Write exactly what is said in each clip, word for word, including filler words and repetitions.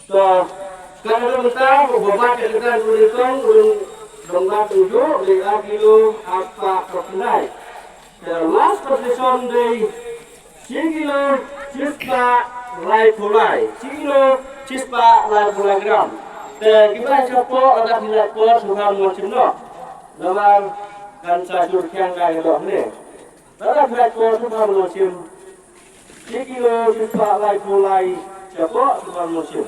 To, ka dang mynta, u ba bat ka dang u nyngkong, u dang bat u ju, dei ar kilo, arphew khyndai. Te last position dei, shi kilo, shispah, laiphew lai. Shi kilo, shispah, laiphew lai gram. Te kiba shapoh, lada ki lait por, sngewbha mon shim noh. Namar, kan sa jur khiang kai ka doh ne. Lada ki lait por, sngewbha mon shim. Shi kilo shispah laiphew lai shapoh, sngewbha mon shim.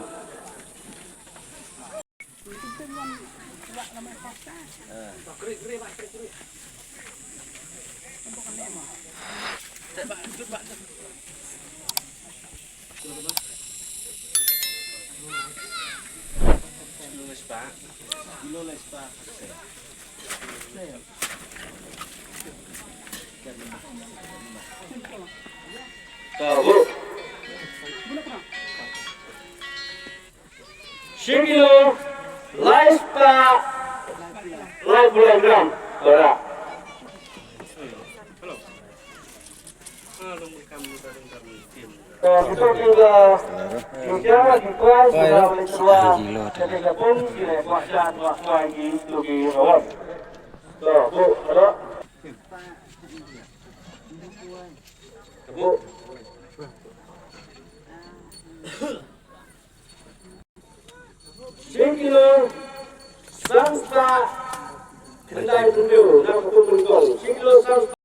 Ka bu. Shi kilo, lai spah, laiphew lai gram. Ora. Shi kilo, san spah, khyndai phew hynriew, na ka phew nyngkong. Shi kilo, san spah.